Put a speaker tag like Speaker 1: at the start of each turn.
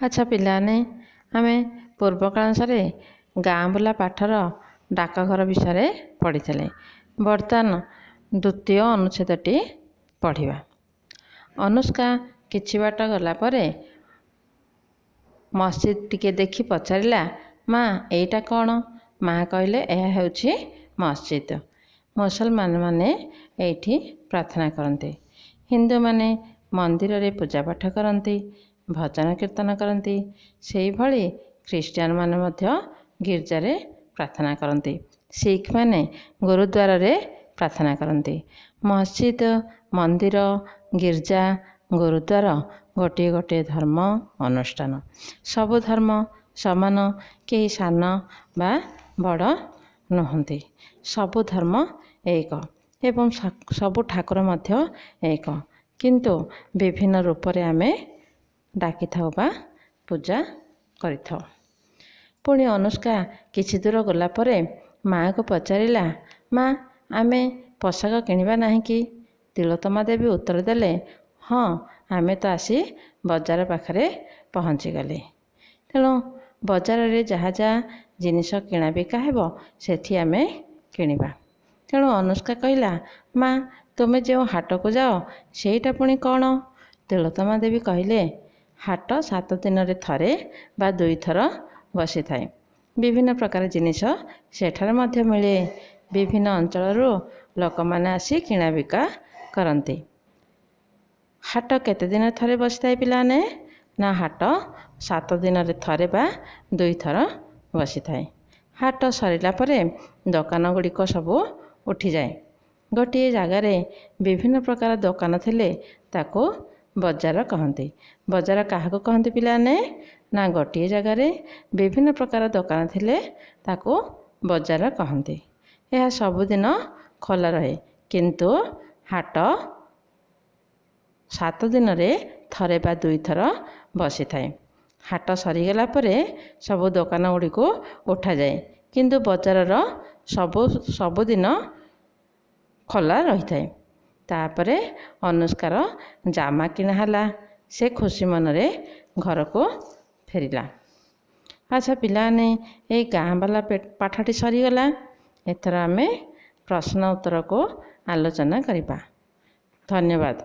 Speaker 1: ଆଚ୍ଛା ପିଲାମାନେ, ଆମେ ପୂର୍ବ କ୍ଲାସରେ ଗାଁ ବୁଲା ପାଠର ଡାକଘର ବିଷୟରେ ପଢ଼ିଥିଲେ। ବର୍ତ୍ତମାନ ଦ୍ୱିତୀୟ ଅନୁଚ୍ଛେଦଟି ପଢ଼ିବା। ଅନୁଷ୍କା କିଛି ବାଟ ଗଲା ପରେ ମସଜିଦ୍ ଟିକେ ଦେଖି ପଚାରିଲା, ମା, ଏଇଟା କ'ଣ? ମା କହିଲେ, ଏହା ହେଉଛି ମସଜିଦ୍। ମୁସଲମାନମାନେ ଏଇଠି ପ୍ରାର୍ଥନା କରନ୍ତି। ହିନ୍ଦୁମାନେ ମନ୍ଦିରରେ ପୂଜାପାଠ କରନ୍ତି, ଭଜନ କୀର୍ତ୍ତନ କରନ୍ତି। ସେଇଭଳି ଖ୍ରୀଷ୍ଟିଆନମାନେ ମଧ୍ୟ ଗିର୍ଜାରେ ପ୍ରାର୍ଥନା କରନ୍ତି। ଶିଖମାନେ ଗୁରୁଦ୍ୱାରରେ ପ୍ରାର୍ଥନା କରନ୍ତି। ମସଜିଦ୍, ମନ୍ଦିର, ଗିର୍ଜା, ଗୁରୁଦ୍ୱାର ଗୋଟିଏ ଗୋଟିଏ ଧର୍ମ ଅନୁଷ୍ଠାନ। ସବୁ ଧର୍ମ ସମାନ, କେହି ସାନ ବା ବଡ଼ ନୁହନ୍ତି। ସବୁ ଧର୍ମ ଏକ ଏବଂ ସବୁ ଠାକୁର ମଧ୍ୟ ଏକ, କିନ୍ତୁ ବିଭିନ୍ନ ରୂପରେ ଆମେ ଡାକିଥାଉ ବା ପୂଜା କରିଥାଉ। ପୁଣି ଅନୁଷ୍କା କିଛି ଦୂର ଗଲା ପରେ ମାଆକୁ ପଚାରିଲା, ମା, ଆମେ ପୋଷାକ କିଣିବା ନାହିଁ କି? ତିଳୋତ୍ତମା ଦେବୀ ଉତ୍ତର ଦେଲେ, ହଁ, ଆମେ ତ ଆସି ବଜାର ପାଖରେ ପହଞ୍ଚିଗଲେ। ତେଣୁ ବଜାରରେ ଯାହା ଯାହା ଜିନିଷ କିଣା ବିକା ହେବ, ସେଠି ଆମେ କିଣିବା। ତେଣୁ ଅନୁଷ୍କା କହିଲା, ମା, ତୁମେ ଯେଉଁ ହାଟକୁ ଯାଅ, ସେଇଟା ପୁଣି କ'ଣ? ତିଳୋତ୍ତମା ଦେବୀ କହିଲେ, ହାଟ 7 ଦିନରେ ଥରେ ବା 2ଥର ବସିଥାଏ। ବିଭିନ୍ନ ପ୍ରକାର ଜିନିଷ ସେଠାରେ ମଧ୍ୟ ମିଳେ। ବିଭିନ୍ନ ଅଞ୍ଚଳରୁ ଲୋକମାନେ ଆସି କିଣାବିକା କରନ୍ତି। ହାଟ କେତେ ଦିନରେ ଥରେ ବସିଥାଏ ପିଲାମାନେ? ନା, ହାଟ 7 ଦିନରେ ଥରେ ବା 2ଥର ବସିଥାଏ। ହାଟ ସରିଲା ପରେ ଦୋକାନ ଗୁଡ଼ିକ ସବୁ ଉଠିଯାଏ। ଗୋଟିଏ ଜାଗାରେ ବିଭିନ୍ନ ପ୍ରକାର ଦୋକାନ ଥିଲେ ତାକୁ ବଜାର କହନ୍ତି। ବଜାର କାହାକୁ କହନ୍ତି ପିଲାମାନେ? ନା, ଗୋଟିଏ ଜାଗାରେ ବିଭିନ୍ନ ପ୍ରକାର ଦୋକାନ ଥିଲେ ତାକୁ ବଜାର କହନ୍ତି। ଏହା ସବୁଦିନ ଖୋଲା ରହେ, କିନ୍ତୁ ହାଟ 7 ଦିନରେ ଥରେ ବା 2ଥର ବସିଥାଏ। ହାଟ ସରିଗଲା ପରେ ସବୁ ଦୋକାନ ଗୁଡ଼ିକୁ ଉଠାଯାଏ, କିନ୍ତୁ ବଜାରର ସବୁଦିନ ଖୋଲା ରହିଥାଏ। ତାପରେ ଅନୁଷ୍କାର ଜାମା କିଣା ହେଲା। ସେ ଖୁସି ମନରେ ଘରକୁ ଫେରିଲା। ଆଚ୍ଛା ପିଲାମାନେ, ଏଇ ଗାଁ ବାଲା ପାଠଟି ସରିଗଲା। ଏଥର ଆମେ ପ୍ରଶ୍ନ ଉତ୍ତରକୁ ଆଲୋଚନା କରିବା। ଧନ୍ୟବାଦ।